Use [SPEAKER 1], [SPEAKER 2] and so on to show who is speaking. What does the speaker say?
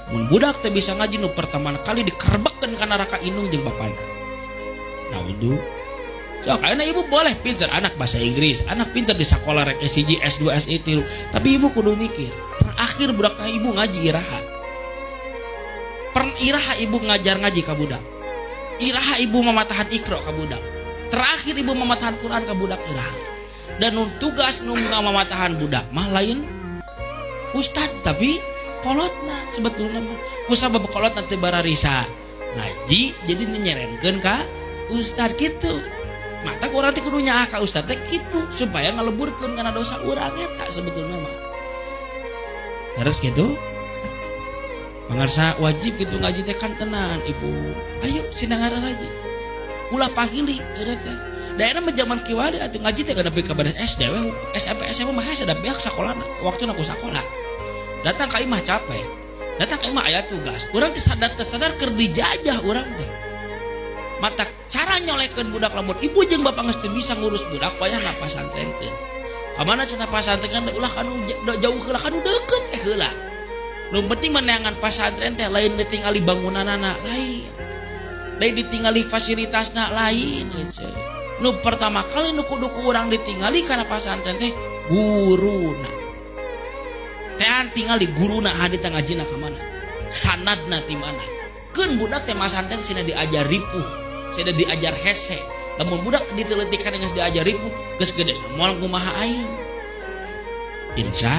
[SPEAKER 1] Mun budak teh bisa ngaji, nu pertama kali dikerebekkeun ka neraka indung jeung bapana. Nah, wudu. So, karena ibu boleh pinter anak bahasa Inggris, anak pinter di sekolah rek S1, S2, S3, tapi ibu kudu mikir, terakhir budakna ibu ngaji iraha. Per iraha ibu ngajar ngaji ka budak. Iraha ibu mamatahan Iqra ka budak. Terakhir ibu mamatahan Quran ka budak iraha. Dan nu tugas nu mamatahan budak mah lain ustad, tapi kolotna sebetulnya mah. Kusabab kolotna teu bararisa ngaji, jadi nyerenkeun ka ustad gitu. Mata urang teh kudu nyaah ka ustad teh kitu supaya ngaleburkeun kana dosa urang eta sebetulnya mah. Terus gitu. Pangarsa wajib gitu ngaji teh kan tenan ibu. Ayo sinangaran ngaji. Ulah pahili eta teh. Da eta mah zaman kiwari atuh ngaji teh nepi ka badan SD we, SMP, SMA mah hese da beak sakolana. Waktuna ku sakola. Datang ka imah capek. Datang ka imah aya tugas. Urang teh sadar teu sadar keur dijajah urang teh. Mata cara nyolekeun budak, lamun ibu jeung bapak geus teu bisa ngurus budak, wayahna pasantrenkeun. Ka mana cenah pasantren teh? Ulah kanu jauh heula, kanu deukeut eh heula. Nu penting meneangan pasantren teh lain ditingali bangunanana, lain. Lain ditingali fasilitasna, lain gitu. Nu pertama kali nu kudu ku urang ditingali kana pasantren teh guruna. Tean tingali guruna hadita ngajina ka mana? Sanadna ti mana? Keun budak teh masantren sina diajar ripuh, sina diajar hese. Lamun budak diteletikan geus diajar ripuh, geus gede moal kumaha aing. Insya